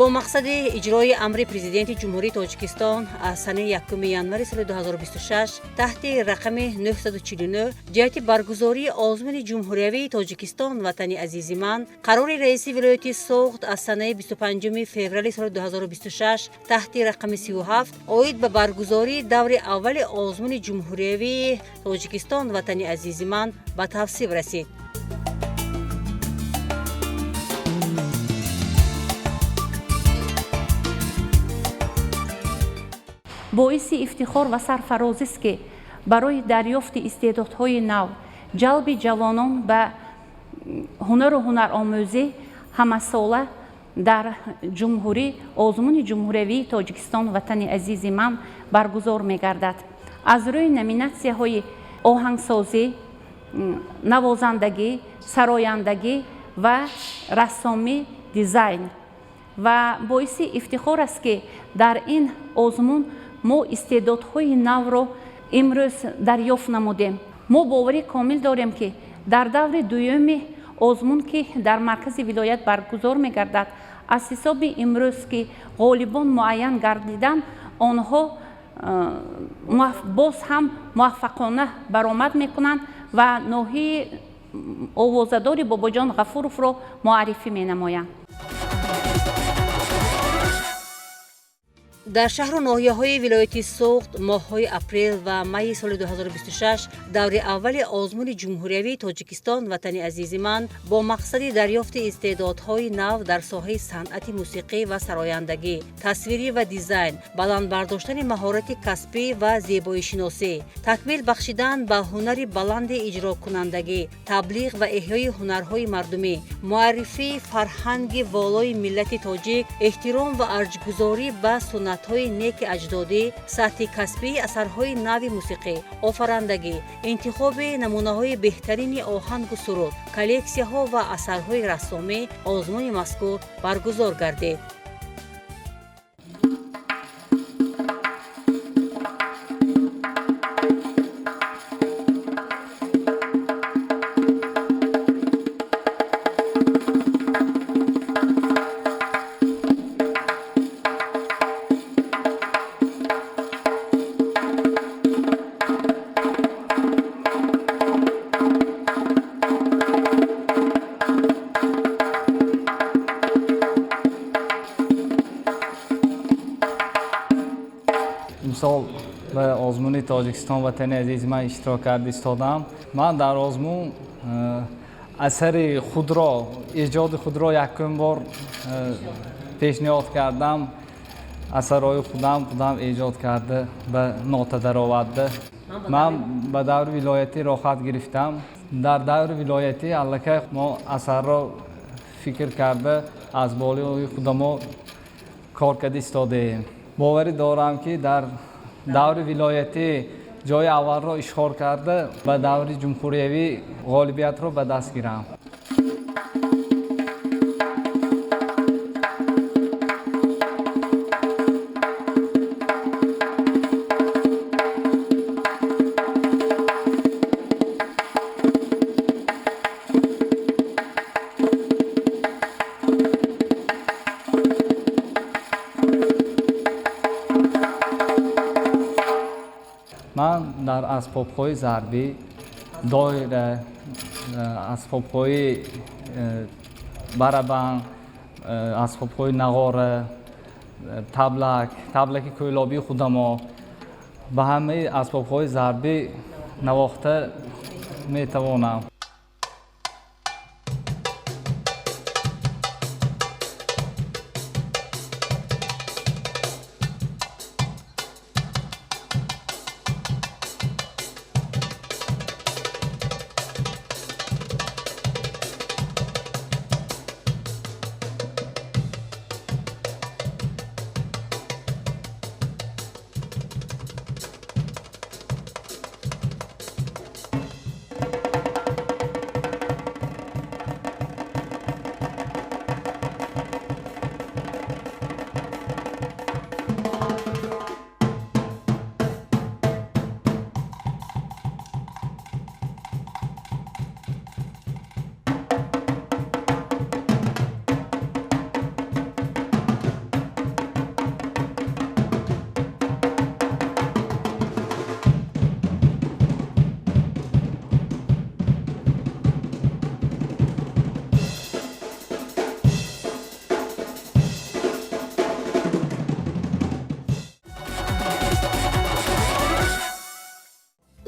Бо мақсади иҷрои амри Президенти Ҷумҳурии Тоҷикистон аз санаи 1 январи соли 2026 таҳти рақами 949 ҷиҳати баргузории озмуни ҷумҳуриявии Тоҷикистон «Ватани азизи ман», қарори раиси вилояти Суғд аз санаи 25 феврали соли 2026 таҳти рақами 37 оид ба баргузории даври аввали озмуни ҷумҳуриявии Тоҷикистон «Ватани азизи ман» ба тавсиб расид. Боиси ифтихор ва сарфарозист, ки барои дарёфти истеъдодҳои нав, ҷалби ҷавонон ба ҳунару ҳунаромӯзӣ ҳамасола дар ҷумҳурӣ озмуни ҷумҳуриявии Тоҷикистон «Ватани азизи ман» баргузор мегардад. Аз рӯи номинатсияҳои оҳангсозӣ, навозандагӣ, сарояндагӣ ва рассомӣ, дизайн. Ва боиси ифтихор аст, ки дар ин озмун мо истеъдодҳои навро имрӯз дарёфт намудем. Мо боварӣ комил дорем, ки дар даври дуюми озмун, ки дар маркази вилоят баргузор мегардад, аз ҳисоби имрӯз, ки ғолибон муайян гардиданд, онҳо боз ҳам муваффақона баромад мекунанд ва ноҳияи овозадори Бобоҷон Ғафуровро муаррифӣ менамоянд. Дар шаҳру ноҳияҳои вилояти Суғд моҳҳои апрел ва майи соли 2026 даври аввали озмуни ҷумҳуриявии Тоҷикистон «Ватани азизи ман» бо мақсади дарёфти истеъдодҳои нав дар соҳаи санъати мусиқӣ ва сарояндагӣ, тасвирӣ ва дизайн, баланд бардоштани маҳорати касбӣ ва зебоишиносӣ, такмил бахшидан ба ҳунари баланди иҷрокунандагӣ, таблиғ ва эҳёи ҳунарҳои мардумӣ, муаррифии фарҳанги волои миллати тоҷик, эҳтиром ва арҷгузорӣ ба суннатҳои неки аҷдодӣ, сатҳи касбии асарҳои нави мусиқӣ, офарандагӣ, интихоби намунаҳои беҳтарини оҳангу суруд, коллексияҳо ва асарҳои рассомӣ озмуни мазкур баргузор гардид. Имсол ба озмуни Тоҷикистон «Ватани азизи ман» иштирок карда истодам. Ман дар озмун асари худро, эҷоди худро якум бор пешниҳод кардам. Асарҳои худам эҷод карда, ба нота дароварда. Ман ба даври вилоятӣ роҳхат гирифтам. Дар даври вилоятӣ аллакай мо асарро фикр карда, аз болои худамо кор карда истодаем. Боварӣ дорам, ки дар даври вилоятӣ ҷои аввалро ишғол карда, ба даври ҷумҳуриявӣ ғолибиятро ба даст гирам. Ман дар асбобҳои зарбӣ, доира, асбобҳои барабан, асбобҳои нағора, таблак, таблаки кӯйлобии худамо, ба ҳамаи асбобҳои зарбӣ навохта метавонам.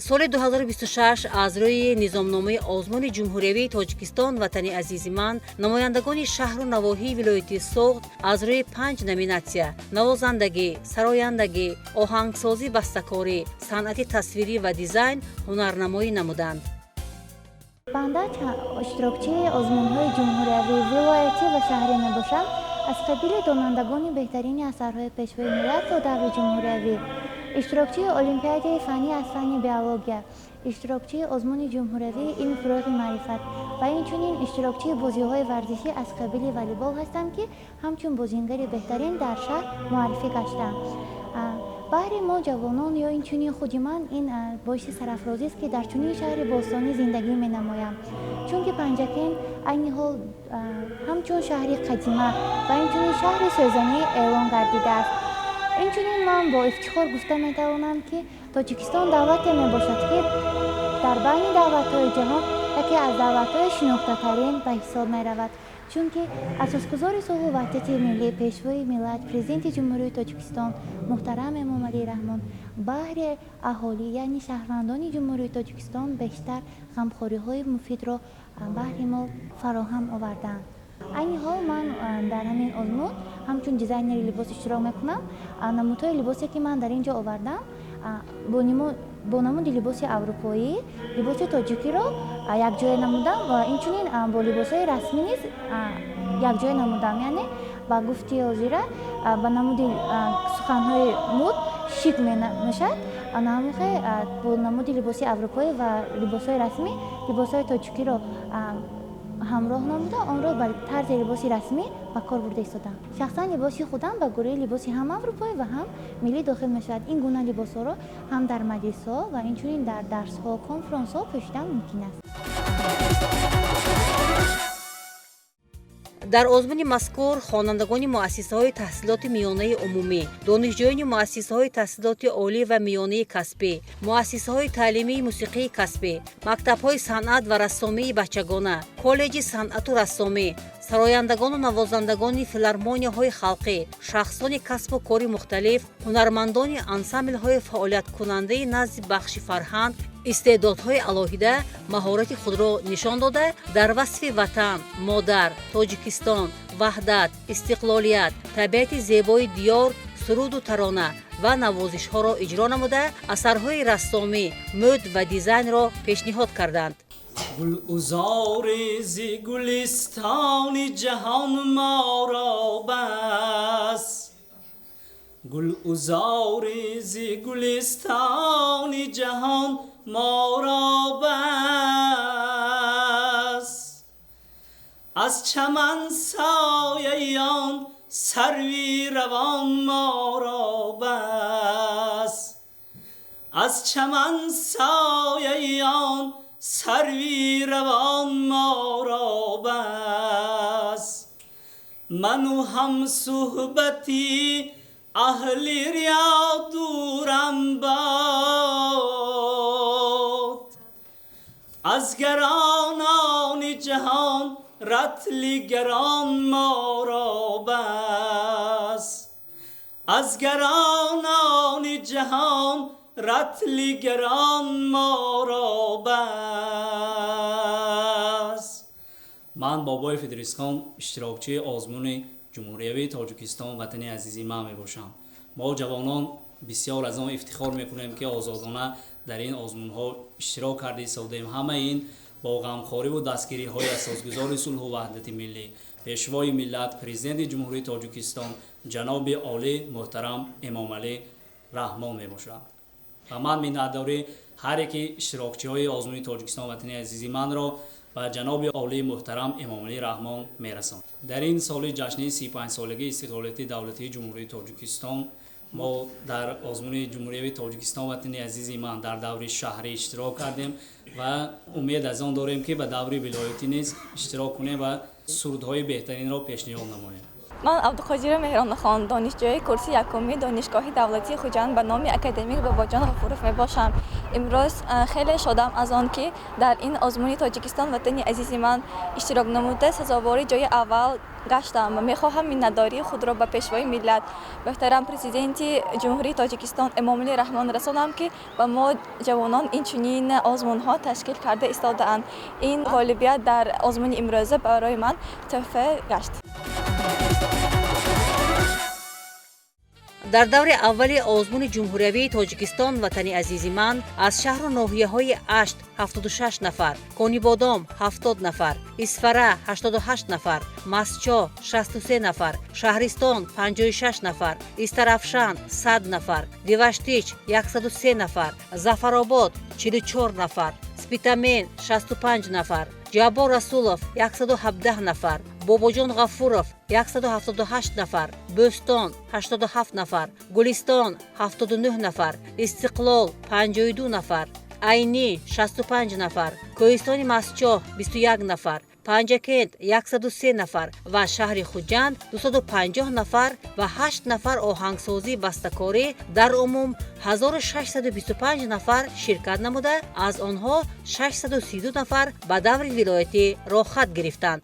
Соли 2026 аз рӯи низомномаи озмуни ҷумҳуриявии Тоҷикистон «Ватани азизи ман» намояндагони шаҳру навоҳии вилояти Суғд аз рӯи панҷ номинатсия: навозандагӣ, сарояндагӣ, оҳангсозӣ, бастакорӣ, санъати тасвирӣ ва дизайн ҳунарнамоӣ намуданд. Банда иштирокчии озмунҳои ҷумҳуриявӣ, вилоятӣ ва шаҳрӣ мебошам, аз қабили донандагони беҳтарини асарҳои Пешвои миллат то даври ҷумҳуриявӣ, иштирокчии олимпиадаи фаннӣ аз фанни биология, иштирокчии озмуни ҷумҳуриявии «Илм фурӯғи маърифат» ва инчунин иштирокчии бозиҳои варзишӣ аз қабили волейбол ҳастам, ки ҳамчун бозингари беҳтарин дар шаҳр муаррифӣ гаштаам. Баҳри мо ҷавонон ё инчунин худи ман ин боиси сарафрозист, ки дар чунин шаҳри бостонӣ зиндагӣ менамоям, чунки Панҷакент айни ҳол ҳамчун шаҳри қадима ва инчунин шаҳри сӯзанӣ эълон гардидааст. Инчунин ман бо ифтихор гуфта метавонам, ки Тоҷикистон давлате мебошад, ки дар байни давлатҳои ҷаҳон яке аз давлатҳои шинохтатарин ба ҳисоб меравад, чунки асосгузори сулҳу ваҳдати миллӣ, Пешвои миллат, Президенти Ҷумҳурии Тоҷикистон муҳтарам Эмомалӣ Раҳмон баҳри аҳолӣ, яъне шаҳрвандони Ҷумҳурии Тоҷикистон, бештар ғамхориҳои муфидро баҳри мо фароҳам овардаанд. Айни ҳол ман дар ҳамин озмун ҳамчун дизайнери либос иштирок мекунам. Намудҳои либосе, ки ман дар ин ҷо овардам, бо намуди либоси аврупоӣ либоси тоҷикиро якҷоя намудам ва инчунин бо либосҳои расмӣ низ якҷоя намудам, яъне ба гуфти ҳозира ба намуди суханҳои мӯд шик мешавад. Намухе бо намуди либоси аврупоӣ ва либосҳои расмӣ либосҳои тоҷикиро ҳамроҳ намуда, онро ба тарзи либоси расмӣ ба кор бурда истодам. Шахсан либоси худам ба гурӯҳи либоси ҳам аврупоӣ ва ҳам миллӣ дохил мешавад. Ин гуна либосҳоро ҳам дар маҷлисҳо ва инчунин дар дарсҳо, конфронсҳо пӯшидан мумкин аст. Дар озмуни мазкур хонандагони муассисаҳои таҳсилоти миёнаи умумӣ, донишҷӯёни муассисаҳои таҳсилоти олӣ ва миёнаи касбӣ, муассисаҳои таълимии мусиқии касбӣ, мактабҳои санъат ва рассомии бачагона, коллеҷи санъату рассомӣ, сарояндагону навозандагони филармонияҳои халқӣ, шахсони касбу кори мухталиф, ҳунармандони ансамблҳои фаъолияткунандаи назди бахши фарҳанг истеъдодҳои алоҳида маҳорати худро нишон дода, дар васфи ватан, модар, Тоҷикистон, ваҳдат, истиқлолият, табиати зебои диёр суруду тарона ва навозишҳоро иҷро намуда, асарҳои рассомӣ, мӯд ва дизайнро пешниҳод карданд. Гулузори зи гулистони ҷаҳон моро бас, гулузори зи гулистони ҷаҳон моро бас, аз чаман сояи он сарви равон моро бас, аз чаман сояи он сарви равон моро бас. Ману ҳамсуҳбати аҳли риё дурам бод, аз гаронони ҷаҳон ратли гарон моро бас, аз гаронони ҷаҳон ратли гарон моро бас. Ман Бобоев Идрисхон, иштирокчии озмуни ҷумҳуриявии Тоҷикистон «Ватани азизи ман» мебошам. Мо ҷавонон бисёр аз он ифтихор мекунем, ки озодона дар ин озмунҳо иштирок карда истодаем. Ҳамаи ин бо ғамхориву дастгириҳои асосгузори сулҳу ваҳдати миллӣ, Пешвои миллат, Президенти Ҷумҳурии Тоҷикистон ҷаноби олӣ муҳтарам Эмомалӣ Раҳмон мебошад. Ва ман миннатдорӣ ҳар яки иштирокчиҳои озмуни Тоҷикистон «Ватани азизи манро» ба ҷаноби олии муҳтарам Эмомалӣ Раҳмон мерасонам. Дар ин соли ҷашнии 35-солагии истиқлолияти давлатии Ҷумҳурии Тоҷикистон мо дар озмуни ҷумҳуриявии Тоҷикистон «Ватани азизи ман» дар даври шаҳрӣ иштирок кардем ва умед аз он дорем, ки ба даври вилоятӣ низ иштирок кунем ва сурудҳои беҳтаринро пешниҳод намоем. Ман Абдуқодира Меҳронахон, донишҷӯи курси якуми Донишгоҳи давлатии Хуҷанд ба номи академик Бобоҷон Ғафуров мебошам. Имрӯз хеле шодам аз он, ки дар ин озмуни «Тоҷикистон ватани азизи ман» иштирок намуда, сазовори ҷои аввал гаштам ва мехоҳам миннатдории худро ба Пешвои миллат, муҳтарам Президенти Ҷумҳурии Тоҷикистон Эмомалӣ Раҳмон расонам, ки ба мо ҷавонон инчунин озмунҳо ташкил карда истодаанд. Ин ғолибият дар озмуни имрӯза барои ман тӯҳфа гашт. Дар даври аввали озмуни ҷумҳуриявии «Тоҷикистон ватани азизи ман» аз шаҳру ноҳияҳои Ашт 76 нафар, Конибодом 70 нафар, Исфара 88 нафар, Мастчоҳ 63 нафар, Шаҳристон 56 нафар, Истарафшан 100 нафар, Деваштич 103 нафар, Зафаробод 44 нафар, Спитамен 65 нафар, Ҷаббор Расулов 117 нафар, Бобоҷон Ғафуров 178 нафар, Бӯстон 87 нафар, Гулистон 79 нафар, Истиқлол 52 нафар, Айнӣ 65 нафар, Кӯҳистони Мастчоҳ 21 нафар, Панҷакент 103 нафар ва шаҳри Хуҷанд 250 нафар ва 8 нафар оҳангсозӣ бастакорӣ, дар умум 1625 нафар ширкат намуда, аз онҳо 632 нафар ба даври вилоятӣ роҳхат гирифтанд.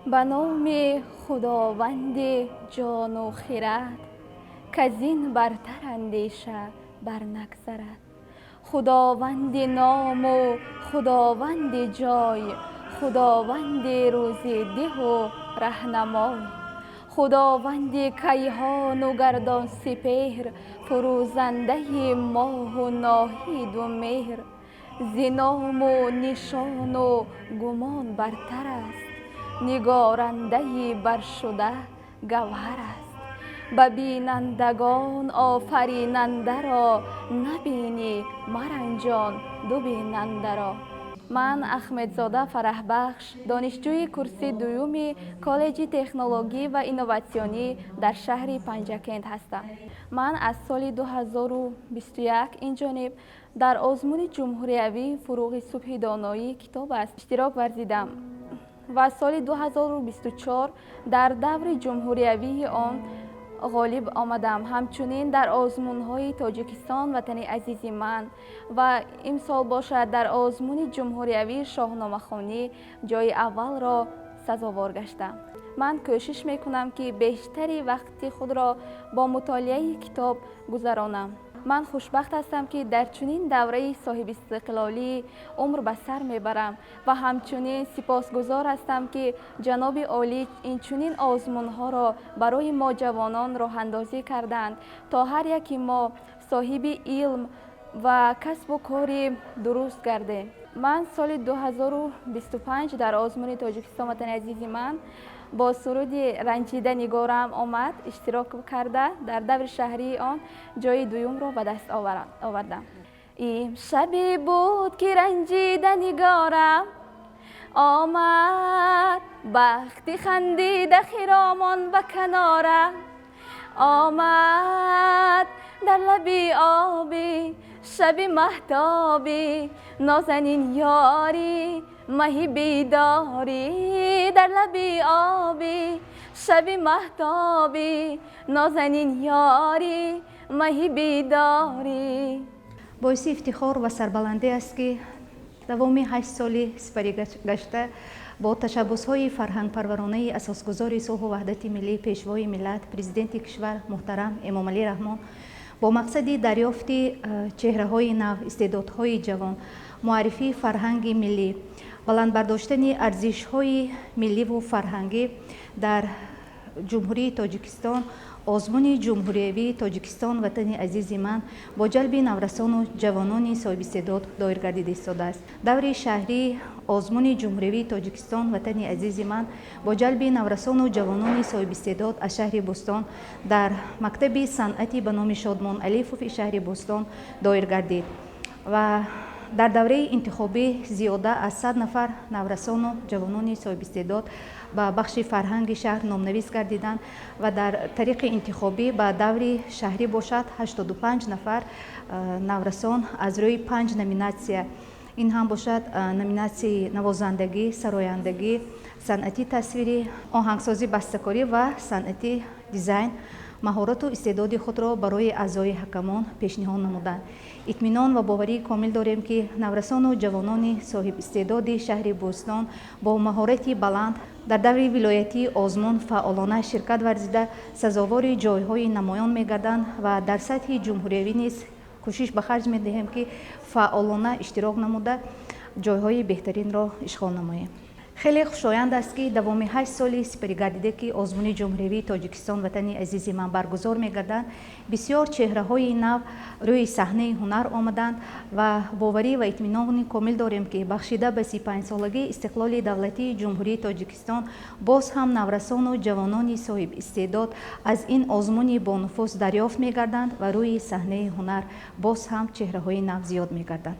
Ба номи Худованди ҷону хирад, казин бартар андеша барнагзарад. Худованди ному Худованди ҷой, Худованди рӯзидиҳу раҳнамой, Худованди кайҳону гардон сипеҳр, фурӯзандаи моҳу ноҳиду меҳр, зи ному нишону гумон бартар аст, нигорандаи баршуда гавҳар аст. Ба бинандагон офаринандаро набинӣ, маранҷон ду бинандаро. Ман Ахмедзода Фараҳбахш, донишҷӯи курси дуюми Коллеҷи технологӣ ва инноватсионӣ дар шаҳри Панҷакент ҳастам. Ман аз соли 2021 инҷониб дар озмуни ҷумҳуриявии «Фуруғи субҳи доноӣ китоб аст» иштирок варзидам ва соли 2024 дар даври ҷумҳуриявии он ғолиб омадам. Ҳамчунин дар озмунҳои «Тоҷикистон ватани азизи ман» ва имсол бошад дар озмуни ҷумҳуриявии шоҳномахонӣ ҷои аввалро сазовор гаштам. Ман кӯшиш мекунам, ки бештари вақти худро бо мутолиаи китоб гузаронам. Ман хушбахт ҳастам, ки дар чунин давраи соҳибистиқлолӣ умр ба сар мебарам ва ҳамчунин сипосгузор ҳастам, ки ҷаноби олӣ инчунин озмунҳоро барои мо ҷавонон роҳандозӣ карданд, то ҳар яки мо соҳиби илм ва касбу кори дуруст гардем. Ман соли 2025 дар озмуни «Тоҷикистон ватани азизи ман» бо суруди «Ранҷида нигорам омад» иштирок карда, дар даври шаҳрии он ҷои дуюмро ба даст овардам. Имшабе буд, ки ранҷида нигорам омад, бахти хандида хиромон ба канора омад, дар лаби обӣ шаби маҳтобӣ нозанин ёрӣ маҳи бедорӣ, дар лаби обӣ шаби маҳтобӣ нозанин ёрӣ маҳи бедорӣ. Боиси ифтихор ва сарбаландӣ аст, ки давоми 8 соли сипарӣ гашта бо ташаббусҳои фарҳангпарваронаи асосгузори сулҳу ваҳдати миллӣ, Пешвои миллат, Президенти кишвар муҳтарам Эмомалӣ Раҳмон бо мақсади дарёфти чеҳраҳои нав, истеъдодҳои ҷавон, муаррифии фарҳанги миллӣ, баланд бардоштани арзишҳои милливу фарҳангӣ дар Ҷумҳурии Тоҷикистон озмуни ҷумҳуриявии «Тоҷикистон ватани азизи ман» бо ҷалби наврасону ҷавонони соҳибистеъдод доир гардида истодааст. Даври шаҳрии озмуни ҷумҳуриявии «Тоҷикистон ватани азизи ман» бо ҷалби наврасону ҷавонони соҳибистеъдод аз шаҳри Бӯстон дар мактаби санъати ба номи Шодмон Алифови шаҳри Бӯстон доир гардид ва дар давраи интихобӣ зиёда аз 100 нафар наврасону ҷавонони соҳибистеъдод ба бахши фарҳанги шаҳр номнавис гардиданд ва дар тариқи интихобӣ ба даври шаҳрӣ бошад 85 нафар наврасон аз рӯи панҷ номинатсия, Ин ҳам бошад номинатсияи навозандагӣ, сарояндагӣ, санъати тасвирӣ, оҳангсозӣ, бастакорӣ ва санъати дизайн маҳорату истеъдоди худро барои аъзои ҳакамон пешниҳод намуданд. Итминон ва боварии комил дорем, ки наврасону ҷавонони соҳибистеъдоди шаҳри Бӯстон бо маҳорати баланд дар даври вилоятии озмун фаъолона ширкат варзида, сазовори ҷойҳои намоён мегарданд ва дар сатҳи ҷумҳуриявӣ низ кӯшиш ба харҷ медиҳем, ки фаъолона иштирок намуда, ҷойҳои беҳтаринро ишғол намоем. Хеле хушоянд аст, ки давоми 8 соли сипаригардида, ки озмуни ҷумҳуриявии Тоҷикистон Ватани азизи ман баргузор мегарданд, бисёр чеҳраҳои нав рӯи саҳнаи ҳунар омаданд ва боварӣ ва итминони комил дорем, ки бахшида ба 35-солагии истиқлоли давлатии Ҷумҳурии Тоҷикистон боз ҳам наврасону ҷавонони соҳибистеъдод аз ин озмуни бонуфуз дарёфт мегарданд ва рӯи саҳнаи ҳунар боз ҳам чеҳраҳои нав зиёд мегарданд.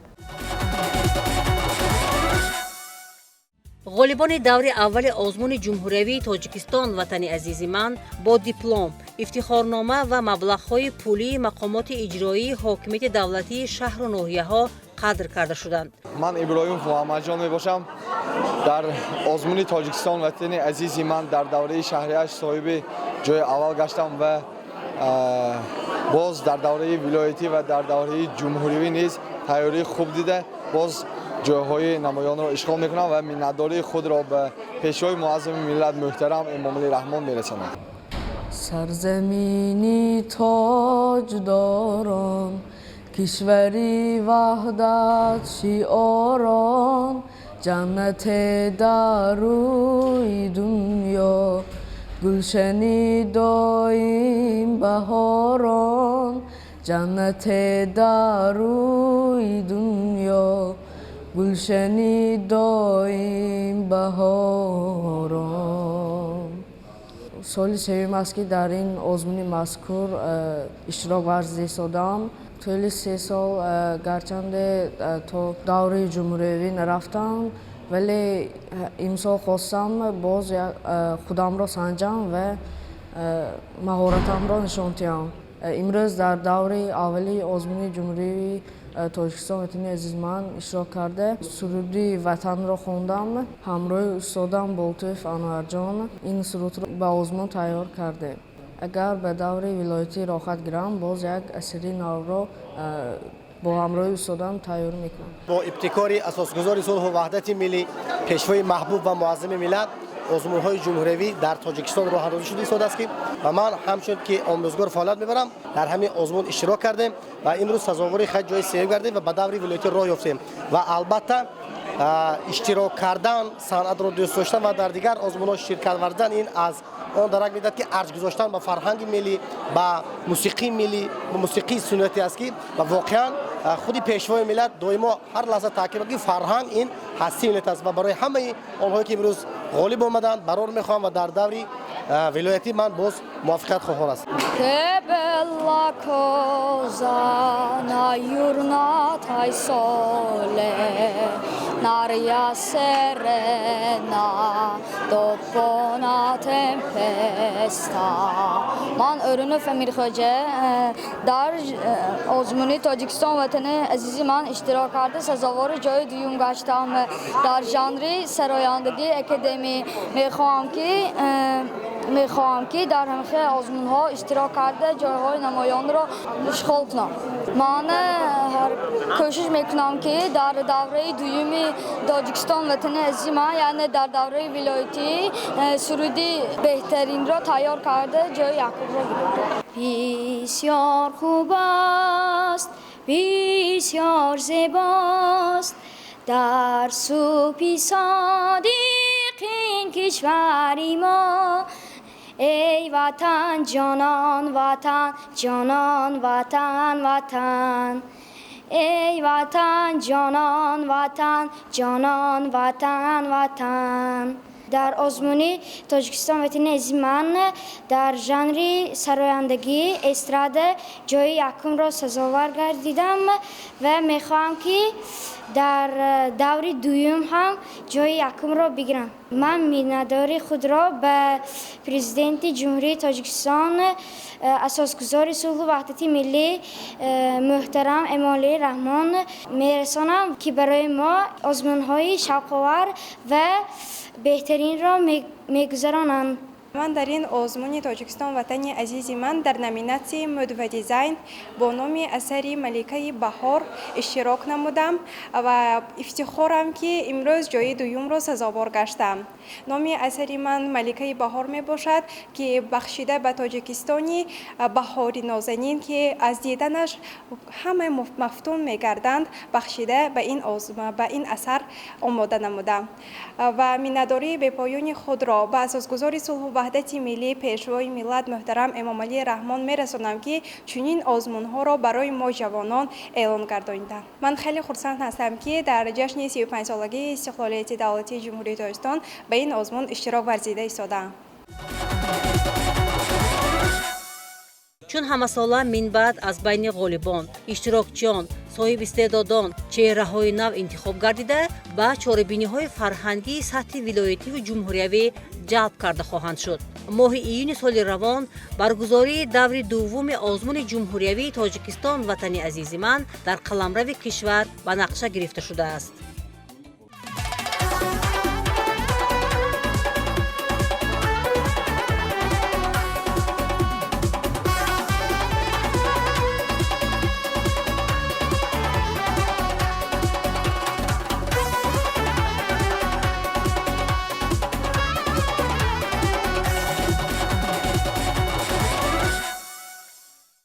Ғолибони даври аввали озмуни ҷумҳуриявии Тоҷикистон Ватани азизи ман бо диплом, ифтихорнома ва маблағҳои пулии мақомоти иҷроии ҳокимияти давлатии шаҳру ноҳияҳо қадр карда шуданд. Ман Иброҳимов Муҳаммадҷон мебошам. Дар озмуни Тоҷикистон Ватани азизи ман дар давраи шаҳрияш соҳиби ҷои аввал гаштам ва боз дар давраи вилоятӣ ва дар давраи ҷумҳуривӣ низ тайёрии хуб дида, боз ҷойҳои намоёнро ишғол мекунам ва миннатдории худро ба Пешвои муаззами миллат муҳтарам Эмомалӣ Раҳмон мерасонам. Сарзамини тоҷдорон, кишвари ваҳдат шиорон, ҷаннате дар рӯи дунё, гулшани доим баҳорон, ҷаннате дар рӯи дунё, гулшани доим баҳорон. Соли сеюм аст, ки дар ин озмуни мазкур иштирок варзида истодам. Тӯли 3 сол гарчанде то даври ҷумҳуриявӣ нарафтам, вале имсол хостам боз худамро санҷам ва маҳоратамро нишон диҳам. Имрӯз дар даври аввали озмуни ҷумҳурии Тоҷикистон Ватани азизи ман иштирок карда, суруди Ватанро хондам. Ҳамроҳи устодам Болтуев Анварҷон ин сурудро ба озмун тайёр кардем. Агар ба даври вилоятӣ роҳхат гирам, боз як асари навро бо ҳамроҳи устодам тайёр мекунам. Бо ибтикори асосгузори сулҳу ваҳдати миллӣ, Пешвои маҳбуб ва муаззами миллат, озмунҳои ҷумҳуриявӣ дар Тоҷикистон роҳандозӣ шуда истодааст, ки ва ман ҳамчун ки омӯзгор фаъолият мебарам, дар ҳамин озмун иштирок кардем ва имрӯз сазовори хай ҷои сеюм гардем ва ба даври вилоятӣ роҳ ёфтем. Ва албатта, иштирок кардан, санъатро дӯст доштан ва дар дигар озмунҳо ширкат варзидан, ин аз он дарак медиҳад, ки арҷ гузоштан ба фарҳанги миллӣ, ба мусиқии миллӣ, ба мусиқии суннатӣ аст, ки ва воқеан худи Пешвои миллат доимо ҳар лаҳза таъкид ки фарҳанг ин ҳастии миллат аст. Ва барои ҳамаи онҳое, ки имрӯз ғолиб омаданд, барор мехоҳам ва дар даври вилоятӣ ман боз муваффақият хоҳон ҳастам. Che bella cosa una giornata al sole, un'aria serena dopo una tempesta. Ман Ӯрунов Амирхоҷа дар озмуни Тоҷикистон Ватани азизи ман иштирок карда, сазовори ҷои дуюм гаштам дар жанри сарояндагии академӣ. Мехоҳам, ки дар ҳамхел озмунҳо иштирок карда, ҷойҳои намоёнро ишғол кунам. Ман кӯшиш мекунам, ки дар давраи дуюми Тоҷикистон Ватани азизи ман, яъне дар давраи вилоятӣ, суруди беҳтаринро тайёр карда, ҷои якумро гирам. Бисёр хуб аст, бисёр зебост дар субҳи содиқ ин кишвари мо. Эй Ватан, ҷонон Ватан, ҷонон Ватан, Ватан, эй Ватан, ҷонон Ватан, ҷонон Ватан, Ватан. Дар озмуни Тоҷикистон Ватани азизи ман дар жанри сарояндагии эстрада ҷои якумро сазовор гардидам ва мехоҳам, ки дар даври дуюм ҳам ҷои якумро бигирам. Ман миннатдории худро ба Президенти Ҷумҳурии Тоҷикистон, асосгузори сулҳу ваҳдати миллӣ, муҳтарам Эмомалӣ Раҳмон мерасонам, ки барои мо озмунҳои шавқовар ва беҳтаринро мегузаронанд. Ман дар ин озмуни Тоҷикистон Ватани азизи ман дар номинатсияи мӯд ва дизайн бо номи асари Маликаи баҳор иштирок намудам ва ифтихорам, ки имрӯз ҷои дуюмро сазовор гаштам. Номи асари ман Маликаи баҳор мебошад, ки бахшида ба Тоҷикистони баҳори нозанин, ки аз диданаш ҳама мафтун мегарданд, бахшида ба ин асар омода намудам ва миннатдории бепоёни худро ба асосгузори сулҳу ваҳдати миллӣ, Пешвои миллат муҳтарам Эмомалӣ Раҳмон мерасонам, ки чунин озмунҳоро барои мо ҷавонон эълон гардониданд. Ман хеле хурсанд ҳастам, ки дар ҷашни 35-солагии истиқлолияти давлатии Ҷумҳурии Тоҷикистон ба ин озмун иштирок варзида истодаам. Чун ҳамасола минбаъд аз байни ғолибон, иштирокчиён, соҳибистеъдодон чеҳраҳои нав интихоб гардида, ба чорабиниҳои фарҳангии сатҳи вилоятиву ҷумҳуриявӣ ҷалб карда хоҳанд шуд. Моҳи июни соли равон баргузории даври дуввуми озмуни ҷумҳуриявии Тоҷикистон Ватани азизи ман дар қаламрави кишвар ба нақша гирифта шудааст.